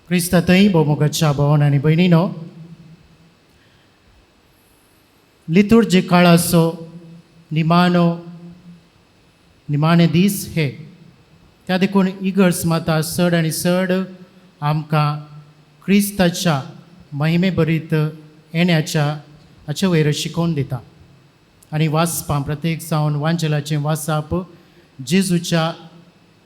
क्रिस्तांतय भोवमोगाच्या भावान आनी भयणीनो, लितुर्जी काळाचो निमाणो निमाणे दीस हे. त्या देखून इगर्ज माता चड आनी चड आमकां क्रिस्ताच्या महिमे भरीत येण्याच्या हाचे वयर शिकोवन दिता आनी वाचपां प्रत्येक जावन वांजेलाचें वाचप जेजूच्या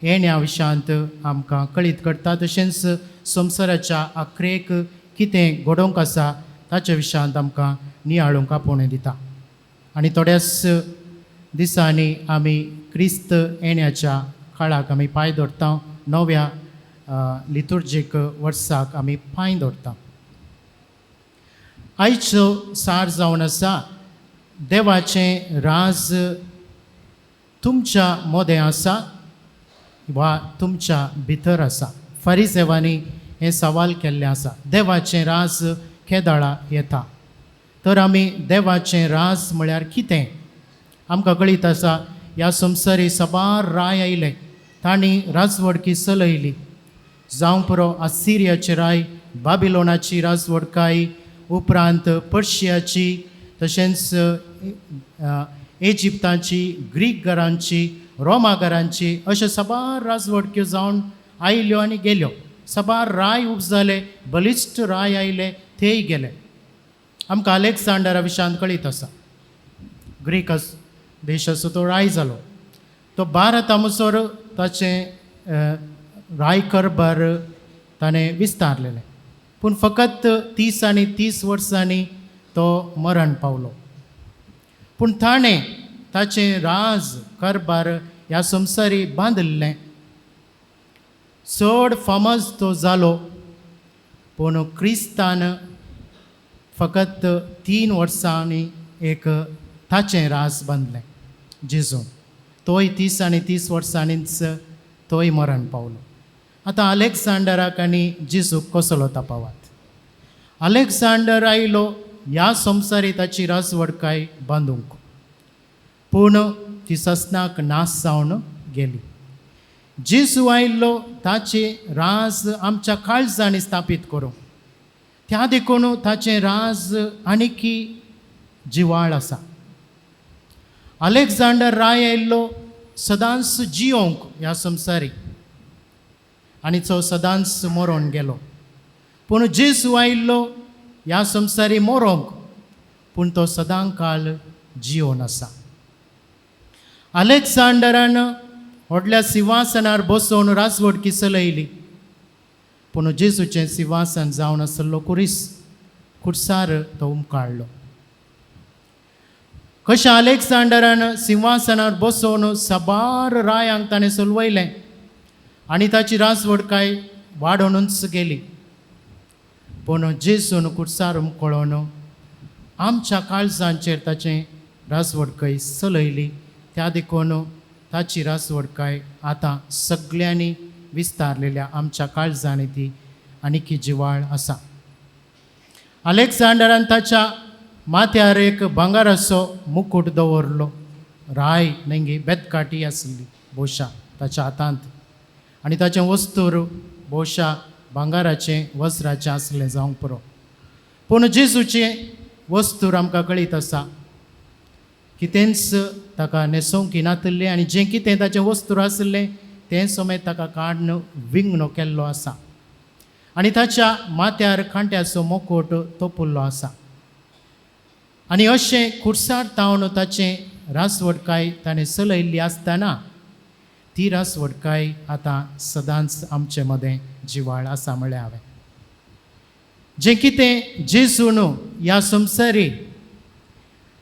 येण्या विशांत आमकां कळीत करता, तशेंच संवसाराच्या आखरेक कितें घडोवंक आसा ताच्या विशयांत आमकां नियाळूंक आपोवणें दिता. आनी थोड्याच दिसांनी आमी क्रिस्त येण्याच्या काळाक आमी पांय दवरता, नव्या लितुर्जीक वर्साक आमी पांय दवरता. आयचो सार जावन आसा देवाचें राज तुमच्या मोदें आसा वा तुमच्या भितर आसा. फारिजेवांनी हें सवाल केल्लें आसा, देवाचें राज केदाळा येता? तर आमी देवाचें राज म्हळ्यार कितें आमकां कळीत आसा. ह्या संवसारी साबार राय आयले, तांणी राजवडकी चलयली, जावं पुरो आसिरियाचे राय, बाबिलोनाची राजवडकाय, उपरांत पर्शियाची, तशेंच इजिप्ताची, ग्रीक घरांची, रोमा घरांची, अश्यो साबार राजवडक्यो जावन आयल्यो आनी गेल्यो. साबार राय उब जाले, बलिश्ट राय आयले, तेय गेले. आमकां अलेक्सांडरा विशयांत कळीत आसा, ग्रीक देशाचो तो राय जालो. तो भारता मुसर ताचें राय करबार ताणें विस्तारलेलें, पूण फकत 30 आनी 30 वर्सांनी तो मरण पावलो. पूण ताणें ताचें राज करबार ह्या संवसारी बांदिल्लें. चड फामाज तो जालो, पूण क्रिस्तान फकत 3 वर्सांनी एक ताचें राज बांदलें जेजून. तोय 30 आनी 30 वर्सांनीच तोय मरण पावलो. आतां अलेक्सांडराक आनी जेजूक कसलो तपावत? अलेक्सांडर आयलो ह्या संवसारी ताची राजवडकाय बांदूंक, पूण ती ससनाक नाश जावन गेली. जेजू आयलो ताचें राज आमच्या काळजांनी स्थापीत करूंक, त्या देखून ताचें राज आनीकी जिवाळ आसा. अलेक्सांडर राय आयलो सदांच जियोंक ह्या संवसारी आनी तो सदांच मरोन गेलो. पूण जेजू आयलो ह्या संवसारी मरोंक, पूण तो सदां काळ जियोन आसा. अलेक्सांडरान व्हडल्या सिंहासनार बसोवन राजवडकी चलयली, पूण जेजूचें सिंहासन जावन आसलो कुरीस, खुर्सार तो उमकाडलो. कशें अलेक्सांडरान सिंहासनार बसोवन साबार रायांक ताणें चलवयलें आनी ताची राजवडकाय वाडोवनूच गेली, पूण जेजून खुर्सार उमकळोन आमच्या काळजांचेर ताचें राजवडकाय चलयली. त्या देखून ताची राजवडकाय आतां सगळ्यांनी विस्तारलेल्या आमच्या काळजांनी ती आनीकी जिवाळ आसा. अलेक्सांडरान ताच्या माथ्यार एक भांगराचो मुकूट दवरलो, राय नेंगी बेतकाटी आसली भोवशा ताच्या हातांत, आनी ताचें वस्तूर भोवशा भांगराचें वज्राचें आसलें जावंक पुरो. पूण जेजूचें वस्तूर आमकां कळीत आसा, कितेंच ताका न्हेसोवंक नातिल्लें आनी जें कितें ताचें वस्तूर आसलें तें समेत ताका काडून विंगणो केल्लो आसा आनी ताच्या माथ्यार कांट्याचो मुकूट तोपुल्लो आसा. आनी अशें खुर्सार तावन ताचें रासवडकाय ताणें चलयल्ली आसतना ती रासवडकाय आतां सदांच आमचे मदें जिवाळ आसा म्हळ्ळें हांवें. जें कितें जेजून ह्या संवसारी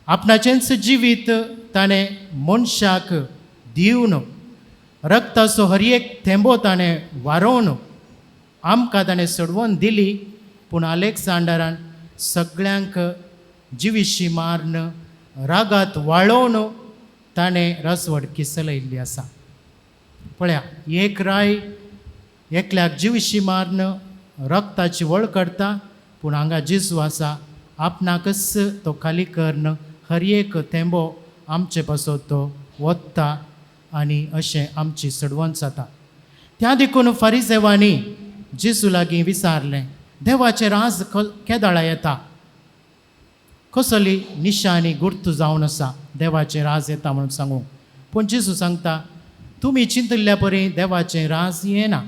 आपणाचेंच जिवीत ताणें मनशाक दिवन रक्ताचो हर एक थेंबो ताणें वारोवन आमकां ताणें सोडवून दिली, पूण अलेक्सांडरान सगळ्यांक जिविशी मारून रागात वाळोवन ताणें राजवडकी चलयल्ली आसा. पळया, एक राय एकल्याक जिविशी मारून रक्ताची वळ करता, पूण हांगा जेजू आसा आपणाकच तो खाली करून हर एक थेंबो आमचे पासत तो वता आनी अशें आमची सडवण जाता. त्या देखून फारिजेवांनी जेजू लागीं विचारलें, देवाचें राज केदळा येता, कसली निशाणी गुर्त जावन आसा देवाचें राज येता म्हणून सांगूंक. पूण जेजू सांगता, तुमी चिंतिल्ल्या परी देवाचें राज येना.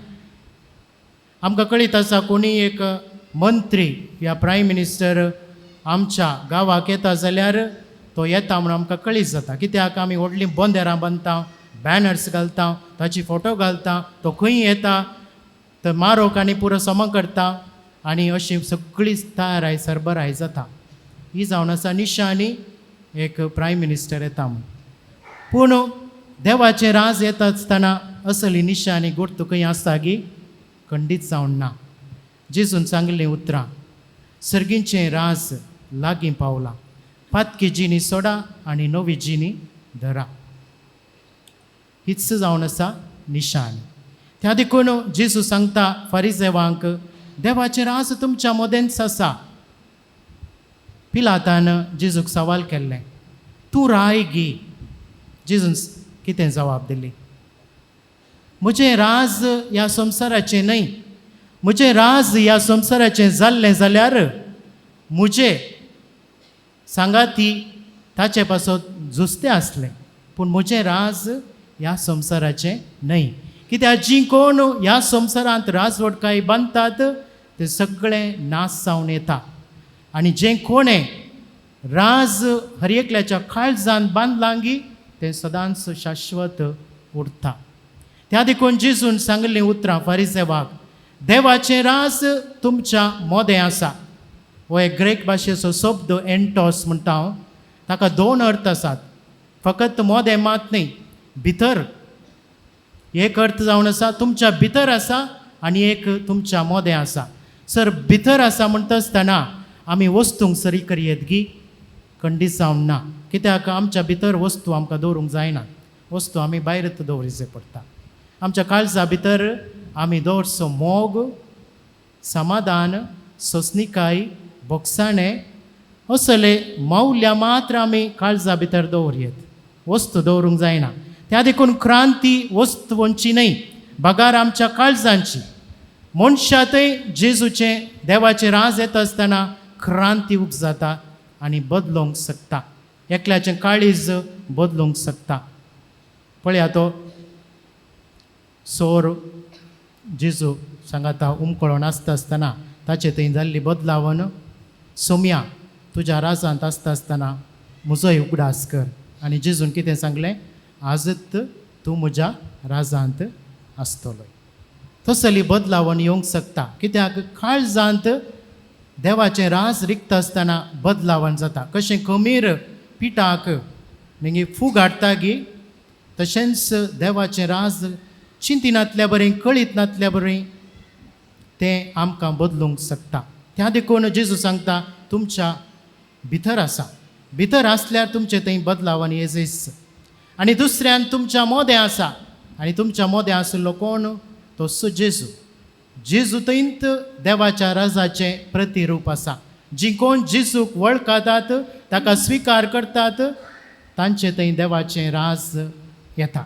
आमकां कळीत आसा, कोणी एक मंत्री या प्रायम मिनिस्टर आमच्या गांवाक येता जाल्यार तो येता म्हणून आमकां कळीत जाता. कित्याक आमी व्हडलीं बंदेरां बांदता, बॅनर्स घालता, ताची फोटो घालता, तो खंय येता तर मारोक आनी पुरो समा करता आनी अशी सगळी तयाराय सरबराय जाता. ही जावन आसा निशाणी एक प्रायम मिनिस्टर येता म्हूण. पूण देवाचें राज येता आसतना असली निशाणी गुर्त खंय आसता गी? खंडीत जावन ना. जेजून सांगलीं उतरां, सर्गींचें राज लागीं पावलां, पातकी जिणी सोडा आनी नवी जिणी धरा. हीच जावन आसा निशाणी. त्या देखून जेजू सांगता फारिजेवांक, देवाचें राज तुमच्या मदेंच आसा. पिलातान जेजूक सवाल केल्लें, तूं राय गी? जेजून कितें जबाब दिली? म्हजें राज ह्या संवसाराचें न्हय. म्हजें राज ह्या संवसाराचें जाल्लें जाल्यार म्हजे सांगाती ताचे पासत झुजते आसलें, पूण म्हजें राज ह्या संवसाराचें न्हय. कित्याक जीं कोण ह्या संवसारांत राजवटकाय बांदतात ते सगळें नाश जावन येता, आनी जें कोणें राज हर एकल्याच्या काळजान बांदलां गी तें सदांच शाश्वत उरता. त्या देखून जेजून सांगलीं उतरां फारिजेवाक, देवाचें राज तुमच्या मोदें आसा. हो एक ग्रेक भाशेचो शब्द एन्टॉस म्हणटा हांव, ताका दोन अर्थ आसात. फकत मोदें मात न्हय, भितर एक अर्थ जावन आसा तुमच्या भितर आसा आनी एक तुमच्या मोदें आसा. सर भितर आसा म्हणटा आसतना आमी वस्तूंक सरी करयेत गी? खंडीत जावन ना. कित्याक आमच्या भितर वस्तू आमकां दवरूंक जायना, वस्तू आमी भायरच दवरिचे पडटा. आमच्या काळजा भितर आमी दवरचो मोग, समाधान, सोंसणिकाय, बोगसाणें असले मौल्यां मात्र आमी काळजा भितर दवरयेत, वस्तू दवरूंक जायना. त्या देखून क्रांती वस्तूंची न्हय, बगार आमच्या काळजांची. मनशांतय जेजूचें देवाचें राज येता आसतना क्रांती उपजाता आनी बदलूंक शकता, एकल्याचें काळीज बदलूंक शकता. पळया तो सोर जेजू सांगाता उमकळोन आसता आसतना ताचे थंय जाल्ली बदलावन, सोम्या तुज्या राजांत आसता आसतना म्हजोय उगडास कर. आनी जेजून कितें सांगलें? आजच तूं म्हज्या राजांत आसतलो. तसली बदलावन येवंक शकता. कित्याक काळजांत देवाचें राज रिक्त आसतना बदलावन जाता. कशें खमीर पिठाक मागीर फूग हाडटा गी, तशेंच देवाचें राज चिंतिनातल्या बरें, कळीत नातल्या बरें तें आमकां बदलूंक शकता. त्या देखून जेजू सांगता तुमच्या भितर आसा, भितर आसल्यार तुमचें थंय बदलावन येजेस. आनी दुसऱ्यान तुमच्या मोदें आसा, आनी तुमच्या मोदें आशिल्लो कोण? तोच जेजू. जेजू थंयत देवाच्या राजाचें प्रतिरूप आसा. जीं कोण जेजूक वळखतात, ताका स्विकार करतात, तांचे थंय देवाचें राज येता.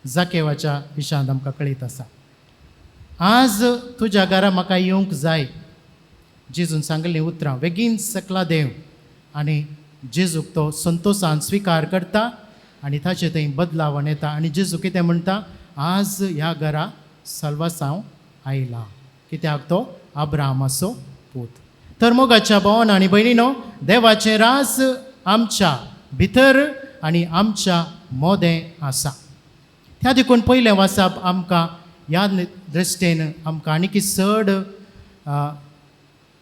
जाकेवाच्या विशांत आमकां कळीत आसा, आज तुज्या घरा म्हाका येवंक जाय. जेजून सांगलीं उतरां, बेगीन सकला देव. आनी जेजूक तो संतोशान स्विकार करता आनी ताचे थंय बदलावन येता. आनी जेजू कितें म्हणटा? आज ह्या घरा सल्वासांव आयला. कित्याक तो अब्राहमाचो पूत. तर मोगाच्या भावान आनी भयणीनो, देवाचें राज आमच्या भितर आनी आमच्या मोदें आसा. त्या देखून पयलें वाचप आमकां ह्या दृश्टेन आमकां आनीक चड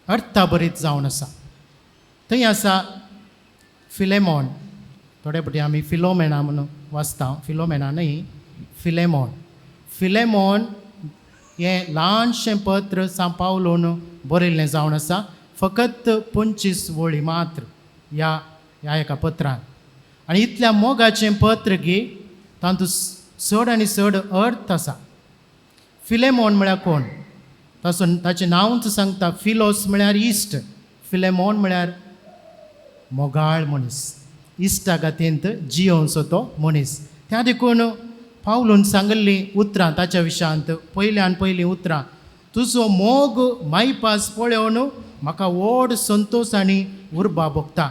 अर्थाभरीत जावन आसा. थंय आसा फिलेमॉन. थोडे फावटी आमी फिलोमेना म्हणून वाचता, फिलोमेना न्हय, फिलेमॉन. फिलेमॉन हें ल्हानशें पत्र सांव पावलोन बरयल्लें जावन आसा, फकत 25 वळी मात्र ह्या ह्या एका पत्रान. आनी इतल्या मोगाचें पत्र गी तातूंत चड आनी चड अर्थ आसा. फिलेमॉन म्हळ्यार कोण? ताचो ताचें नांवच सांगता, फिलोस म्हळ्यार इश्ट, फिलेमॉन म्हळ्यार मोगाळ मनीस, इश्टागतींत जियोवचो तो मनीस. त्या देखून पावलून सांगिल्लीं उतरां ताच्या विशयांत, पयल्यान पयलीं उतरां, तुजो मोग मायपास पळोवन म्हाका व्हड संतोश आनी उर्बा भोगता,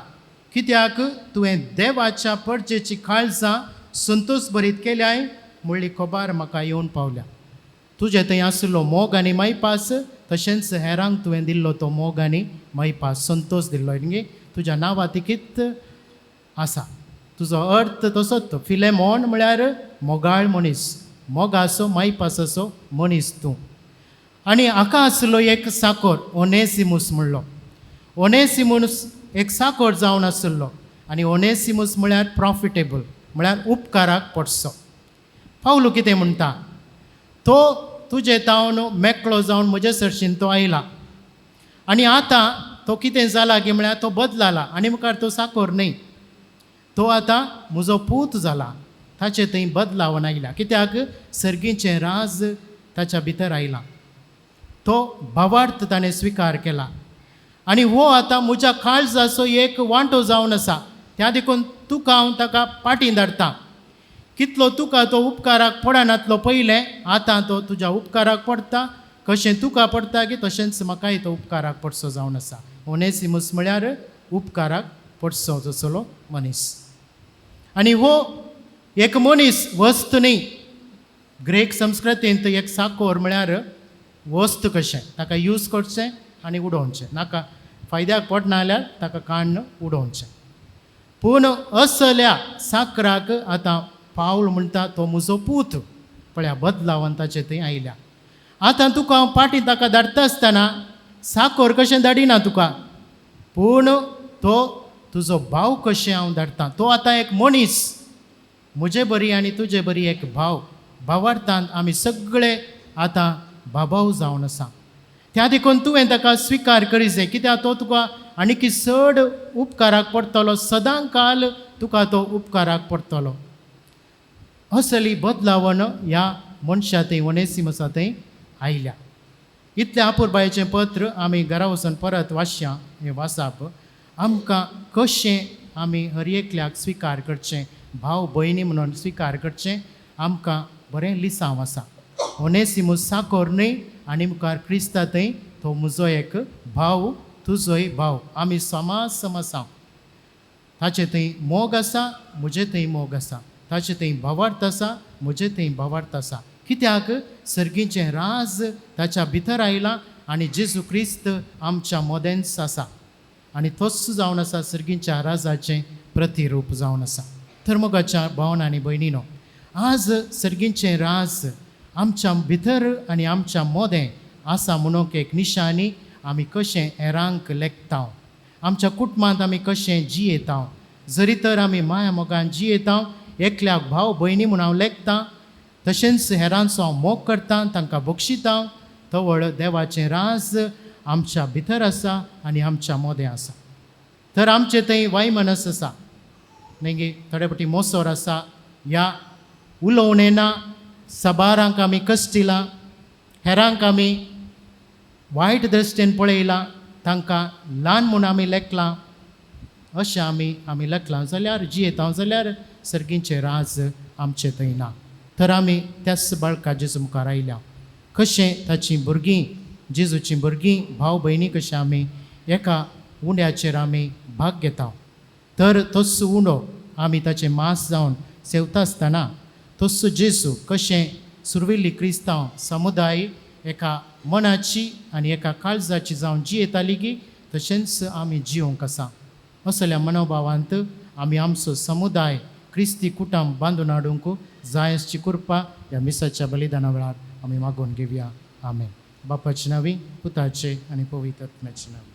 कित्याक तुवें देवाच्या परजेची काळजां संतोश भरीत केल्याय म्हणली खबर म्हाका येवन पावल्या. तुजे थंय आशिल्लो मोग आनी मायपास तशेंच हेरांक तुवें दिल्लो तो मोग आनी मायपास संतोश दिल्लो न्ही तुज्या नांवा तिकीत आसा. तुजो अर्थ तसोच तो फिलेमोन म्हळ्यार मोगाळ मनीस, मोगाचो मायपासाचो मनीस तूं. आनी हाका आसलो एक साकोर ओनेसिमूस म्हणलो. ओनेसिमूस एक साकोर जावन आशिल्लो आनी ओनेसिमूस म्हळ्यार प्रॉफिटेबल म्हळ्यार उपकाराक पडचो. पावलू कितें म्हणटा, तो तुजे तावन मेकळो जावन म्हजे सरशीन तो आयला आनी आतां तो कितें जाला की म्हळ्यार तो बदलाला आनी मुखार तो साकोर न्हय, तो आतां म्हजो पूत जाला. ताचे थंय बदलावन आयला, कित्याक सर्गीचें राज ताच्या भितर आयलां, तो भावार्थ ताणें स्विकार केला आनी हो आतां म्हज्या काळजाचो एक वांटो जावन आसा. त्या देखून तुका हांव ताका पाटीं धाडटा. कितलो तुका तो उपकाराक पडनातलो पयलें, आतां तो तुज्या उपकाराक पडटा. कशें तुका पडटा की तशेंच म्हाकाय तो उपकाराक पडसो जावन आसा. ओनेसिमूस म्हळ्यार उपकाराक पडसो तसलो मनीस. आनी हो एक मनीस वस्त न्ही. ग्रेक संस्कृतींत एक साकोर म्हळ्यार वस्त कशें, ताका यूज करचें आनी उडोवचें, नाका फायद्याक पडना जाल्यार ताका काण्ण उडोवचें. पूण असल्या साकराक आतां पावल म्हणटा तो म्हजो पूत. पळया बदलावन ताचे थंय आयल्या. आतां तुका हांव पाटी ताका धाडटा आसतना साकोर कशें धाडिना तुका, पूण तो तुजो भाव कशें हांव धाडटा. तो आतां एक मनीस, म्हजे बरी आनी तुजे बरी एक भाव. भावार्थान आमी सगळे आतां भाभाव जावन आसा. त्या देखून तुवें ताका स्विकार करी जाय, कित्याक तो तुका आनीक चड उपकाराक पडटलो, सदां काल तुका तो उपकाराक पडटलो. असली बदलावण ह्या मनशा थंय ओनेसिमसा थंय आयल्या. इतलें आपुरबायेचें पत्र आमी घरा वचून परत वाचया. हें वाचप आमकां कशें आमी हर एकल्याक स्विकार करचें, भाव भयणी म्हणून स्विकार करचें, आमकां बरें लिसांव आसा. ओनेसिमूस साकोर न्हय आनी मुखार क्रिस्ता थंय तो म्हजो एक भाव, तुजोय भाव, आमी समाज सम आसा. ताचे थंय मोग आसा, म्हजे थंय मोग आसा, ताचे थंय भावार्थ आसा, म्हजे थंय भावार्थ आसा. कित्याक सर्गीचें राज ताच्या भितर आयलां आनी जेजू क्रिस्त आमच्या मोदेंच आसा आनी तोच जावन आसा सर्गीच्या राजाचें प्रतिरूप जावन आसा. तर मोगाच्या भावन आनी भयणीनो, आज सर्गीचें राज आमच्या भितर आनी आमच्या मोदें आसा म्हणूंक एक निशानी आमी कशें हेरांक लेखता, आमच्या कुटुंबांत आमी कशें जियेता. जरी तर आमी माया मोगान जियेता, एकल्याक भाव भयणी म्हूण हांव लेखता, तशेंच हेरांचो हांव मोग करता, तांकां बक्षिता, तवळ देवाचें राज आमच्या भितर आसा आनी आमच्या मोदें आसा. तर आमचें थंय वायमनस आसा, मागीर थोडे फावटी मोसोर आसा, ह्या उलोवणें ना, सबारांक आमी कश्टिलां, हेरांक आमी वायट दृश्टीन पळयलां, तांकां ल्हान म्हूण आमी लेखलां. अशें आमी आमी लेखलां जाल्यार जियेता जाल्यार सर्गीचें राज आमचें थंय ना. तर आमी त्याच बाळका जेजू मुखार आयल्या, कशें ताचीं भुरगीं, जेजूचीं भुरगीं, भाव भयणी कशें आमी एका उंड्याचेर आमी भाग घेता. तर तोच उंडो आमी ताचें मास जावन सेवता आसतना तोच जेजू कशें सुरवेल्ली क्रिस्तांव समुदाय एका मनाची आनी एका काळजाची जावन जियेताली की तशेंच आमी जियोंक आसा. असल्या मनोभावांत आमी आमचो समुदाय क्रिस्ती कुटुंब बांदून हाडूंक जाय आसची कृपा ह्या मिसाच्या बलिदाना वेळार आमी मागून घेवया. आमेन. बापाचे नांवी, पुताचे आनी पवित्र आत्म्याचे नांवी.